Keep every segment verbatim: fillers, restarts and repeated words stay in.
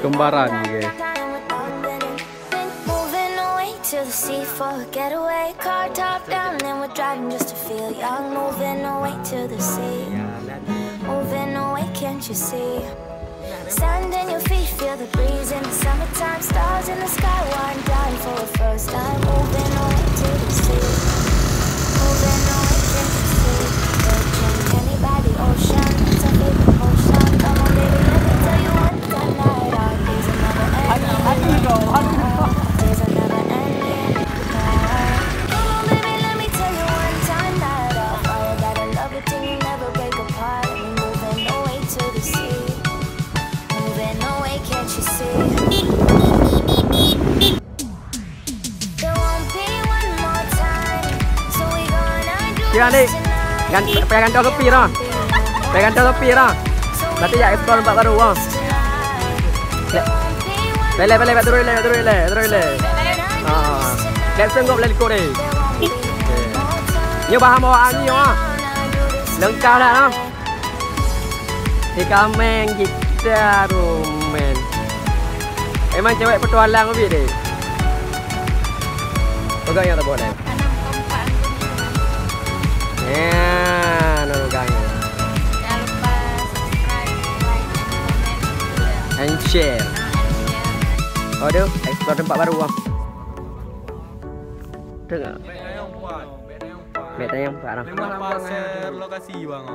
Kembaran, guys. Moving away to the sea for a getaway. Car top down and we're driving just to feel young. Moving away to the sea. Moving away, can't you see? Sand in your feet, feel the breeze in the summertime. Stars in the sky, one dying for the first time. Moving away to the sea. Moving away, can't you see? Virgin candy by the ocean. It's our favorite potion. Come on, baby, let me tell you one time that our days are never ending. Days are never ending. Come on, baby, let me tell you one time that I'll follow that I love it till you never break apart. And we moving away to the sea. Moving away, can't you see? There won't be one more time. So we gonna do Kira ni, this tonight. Gan, payah gantoe topi dah. Payah gantoe topi dah. Nanti ya explore tempat baru ah. Leh, leh, leh, turun leh, turun leh, turun leh. Ah, dah sanggup leh likot ni. Nyoe bahan bawaan nyoe ah. Lengkap dah ah. Di kameng kita rumen. Emang cewek petualang lebih deh. Pegang yang tak boleh. Tanam keempat anggun itu. Ya, nurgang. Jangan lupa subscribe, like, and comment. And share. Nah, and share. Aduh, explore tempat baru ah. Tengok. Bek tayang Pak Ram. Memang lapang eh lokasi bang.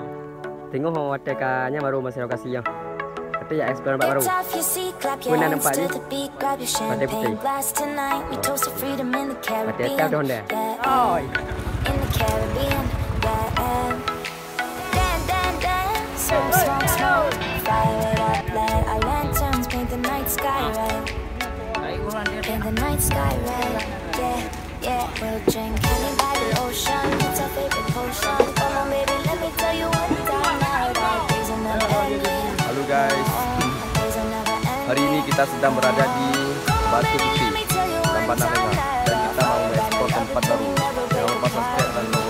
Tengok ho watèe ka nya baru masih lokasi ya. Tapi ya explore tempat baru. It's off your seat, clap your Pernah hands nampak to ni? the beat, grab your Pantai Putih. champagne glass tonight. We toast to freedom in the Watèe Caribbean. tau dah. Yeah. In the Caribbean, yeah. Dance, dance, dance, smoke, smoke, smoke. Fire it up, light our lanterns, paint the night sky red. Paint the night sky red, yeah, yeah. We'll drink honey by the ocean, it's our favorite potion. Come on, baby, let me tell you one time now that days are never ending. Halo guys, Days are never ending. Hari ini kita sedang berada di Batu Putih dan Bandar Lenga, dan kita mau mengeksplor tempat baru. Jangan lupa subscribe dan like.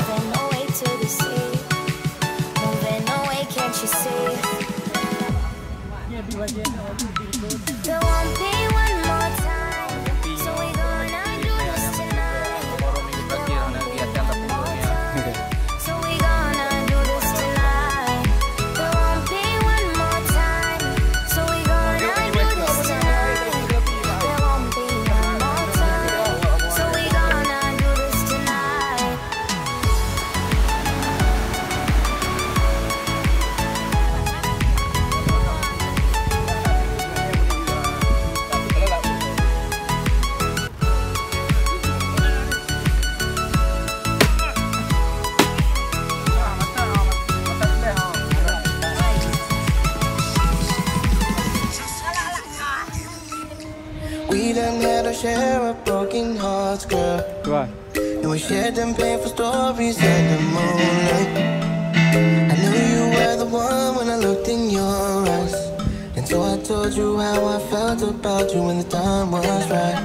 We done had our share of broken hearts, girl. Tuan. And we shared them painful stories in the moonlight. I knew you were the one when I looked in your eyes. And so I told you how I felt about you when the time was right.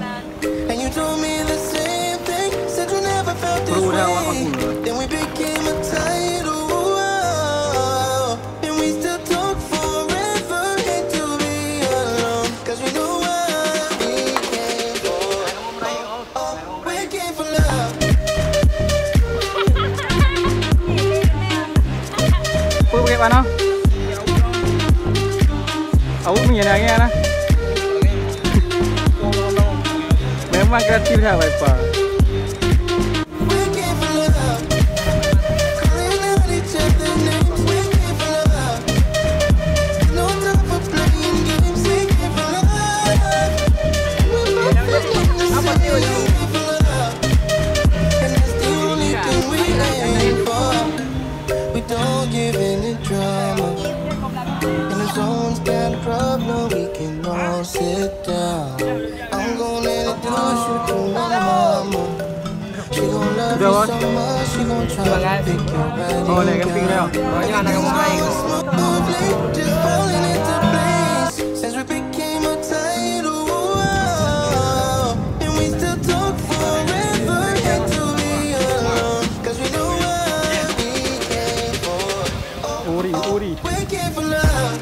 And you told me the same thing, said you never felt this way. Then we became a tidal wave. And we still talk forever, hate to be alone. 'Cause we know what we came for. Oh, we came for love. Peue bukét manoe? Awak mi na ngieng na. Memang kreatif dah Waipa. We came for love. Calling out each other names. We came for love. No time for playing games. We came for love. We both in the same. We came for love. And that's the only thing we aim for. We don't give in to drama. And if someone's got a problem, we can all sit down. I'm gonna introduce you to my mama. She gon' love you so much, she gon' try to pick your wedding gown. Everything going smoothly, just falling into place. Since we became a tidal wave, and we still talk forever. Hate to be alone, 'cause we know what we came for. Uri, uri. We came for love.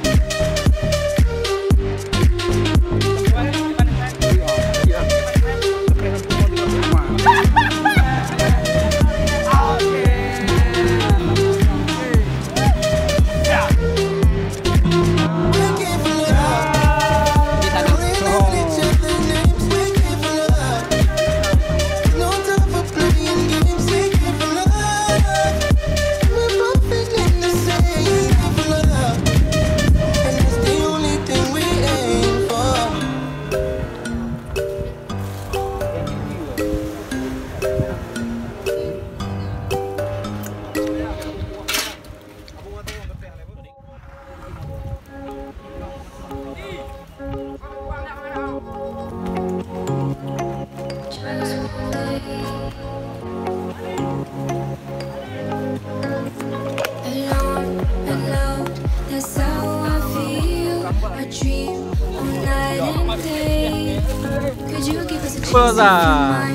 Azhar.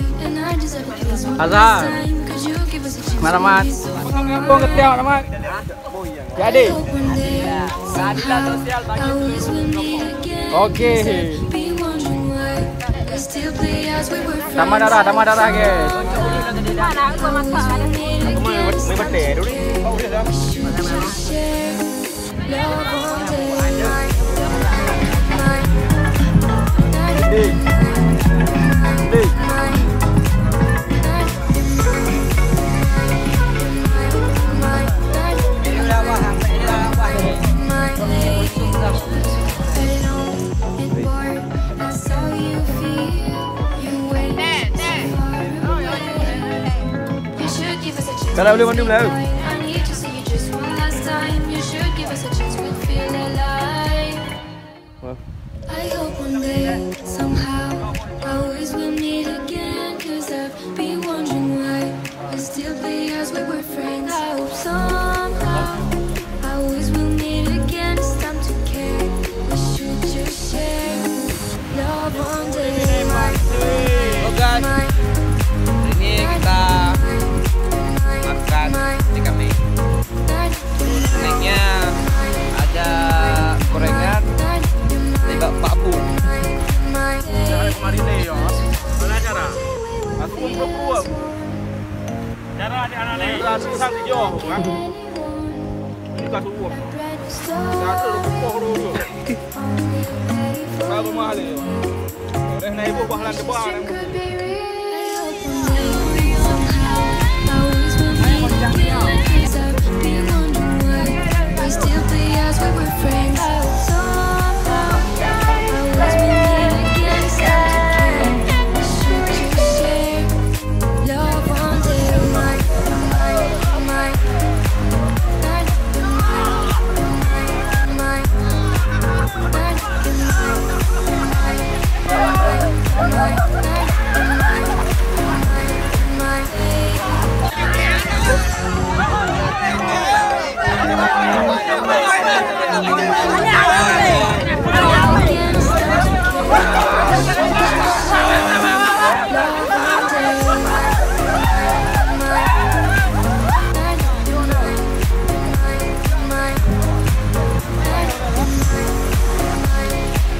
Azhar. Mat, Mat. Jadi. Oke. Tambah darah, tambah darah, guys. Kalau boleh mandum lah. Wah. I hope one day, somehow, always we'll meet again. 'Cause I've been wondering why we still play as we were friends. I hope somehow, always we'll meet again. It's time to care. We should just share love one day. Halo guys, hari ini kita makan di kami. Snacknya ada gorengan, ada Pak Bun. Cara kemarin ni ya. Mana cara? Aku pun belum buat. Cara adik anak ni. Cara susah tu jauh kan. Ini tak suruh. Cara tu koh dulu. Baru mahal ni. Dah naik buah lam depan.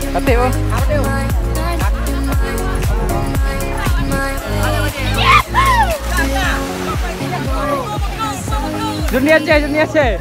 Katik, bang. Dunia Aceh, dunia Aceh.